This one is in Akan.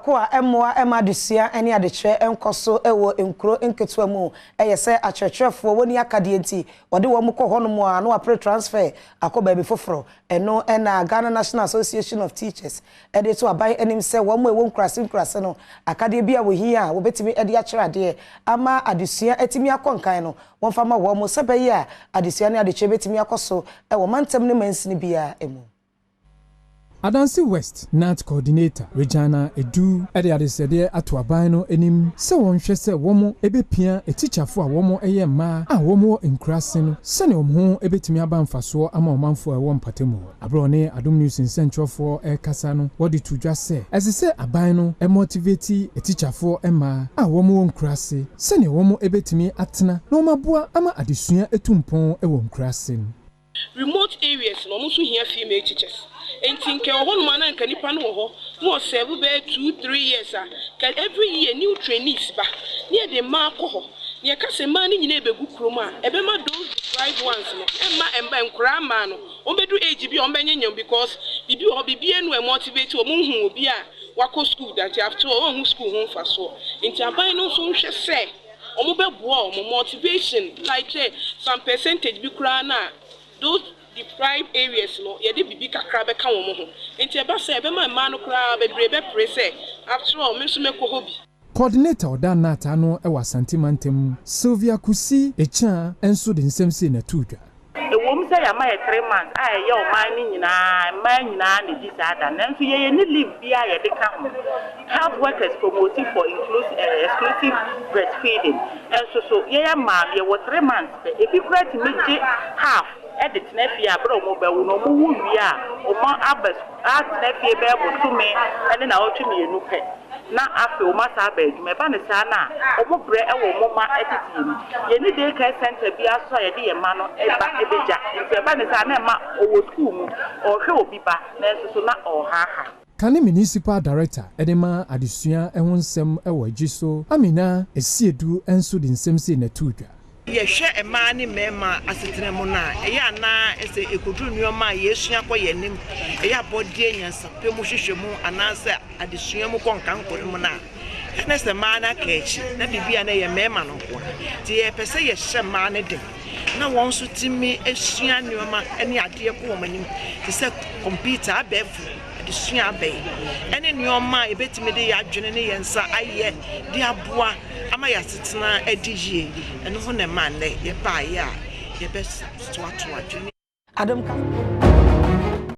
Ko a ɛmmoa ma adesua ne adekyerɛ nkɔ so wɔ nkuro nketewa mu yɛ sɛ akyerɛkyerɛfoɔ wɔnni akadeɛ nti wɔde wɔn kɔ hɔnom a na wɔapere transfer akɔ baabi foforɔ. Ɛno na Ghana National Association of Teachers de to aban anim sɛ wɔn a ɛwɔ nkuraase nkuraase no akadeɛ bi a wɔhia a wɔbɛtumi de akyerɛ adeɛ ama adesua atumi akɔ nkan no wɔmfa ma wɔn sɛ bɛyɛ a adesua ne adekyerɛ bɛtumi akɔ so wɔ mantam ne mansini biara mu. Adansi West GNAT Coordinator Regina Edu de adesrɛdeɛ ato aban no anim sɛ wɔnhwɛ sɛ wɔn bɛpia atikyafo a wɔn yɛ mmaa a wɔn wɔ nkuraase no sɛnea wɔn ho bɛtumi aba mfasoɔ ama ɔmanfoɔ a ɛwɔ mpatamu hɔ. Aberɛ a ɔne Adom News nsɛntwerɛfoɔ rekasa no, wɔde to dwa sɛ ɛsɛ sɛ aban no motivate atikyafoɔ mmaa a wɔn wɔ nkuraase sɛnea wɔn bɛtumi atena na wɔn aboa ama adesua atu mpɔn wɔ nkuraase no. Remote areas no, ɔmo nso hia female teachers, nti nka ɛwɔ hɔnom a na nka nipa no wɔ hɔ na ɔserve bɛyɛ 2, 3 years a, ka every year new trainees ba ne yɛde mmaa kɔ hɔ. Na yɛka sɛ mmaa no nyinaa ebegu kurom a, ɛbɛma those deprived ones no, ɛmma ɛmba nkoraa mmaa no wɔn bɛdu age bi a wɔn bɛnyɛ because biribi wɔ hɔ, biribi enu ɛmotivate wɔn hu obi a wakɔ school da. Nti after all, wɔn hu school ho mfasoɔ, nti aban no nso nhwɛ sɛ wɔn bɛboa wɔn motivation, like sɛ some percentage bi koraa na those deprived areas no yɛde biribi kakra bɛka wɔn ho. Nti ɛba sɛ ɛbɛma mmaa no koraa bebree bɛpere sɛ after all, me nso mɛkɔ hɔ bi. Coordinator ɔda GNAT ano wɔ Asante mantam, Sylvia Kusi Ekyan, nso de nsɛm sei na ɛtoo dwa. Ɛwom sɛ yɛama yɛ 3 months a ɛyɛ ɔman no nyinaa, mmaa nyinaa na ɛdi saa da, nanso yɛyɛ ne leave bi a yɛde ka ho. Health workers promoting for inclusive, exclusive breastfeeding ɛnso so, yɛyɛ mmaa no yɛwɔ 3 months pɛ. Ebi koraa tumi gye half ɛde tena fie abere a wɔn bɛwo na wɔn wo wie a, wɔn aba atena fie bɛyɛ bosome ɛne na ɔtwe 2 pɛ, na afei wɔn asa aba adwuma. Ɛba ne saa na wɔn brɛ ɛwɔ wɔn mma ɛtete mu. Yɛne day care center bi aso a yɛde yɛn mma no ɛba ɛbɛgya, nti ɛba ne saa na ɛma ɔwɔ sukuu mu ɔrehwɛ obi ba, nanso so na ɔrehaha. Kane Municipal Director de ma adesua ho nsɛm wɔ Ejisu, Amina Esiedu, nso de nsɛm sei na ɛtoo dwa. Yɛhwɛ mmaa ne mmarima asetena mu no a, ɛyɛ anaa sɛ ɛkɔduru nneɛma a yɛsua kɔ yɛn anim, ɛyɛ abɔdeɛ nyansapɛ mu hwehwɛ mu anaasɛ adesua mu kɔ nkankɔ no mu no a, ɛne sɛ mmaa no aka akyi na biribi a na ɛyɛ mmarima no nko a. Nti yɛpɛ sɛ yɛhyɛ mmaa no den na wɔn nso tumi asua nneɛma ne adeɛ kɔ wɔn anim, te sɛ kɔmputa, abɛɛfo adesua abɛn ɛne nneɛma a yɛbɛtumi de yɛ adwene ne yɛn nsa ayɛ de aboa ama yɛ asetena adi yie. Ɛno ho na ɛma nnɛ yɛbaeɛ a yɛbɛtoatoa adwene. Adom ka.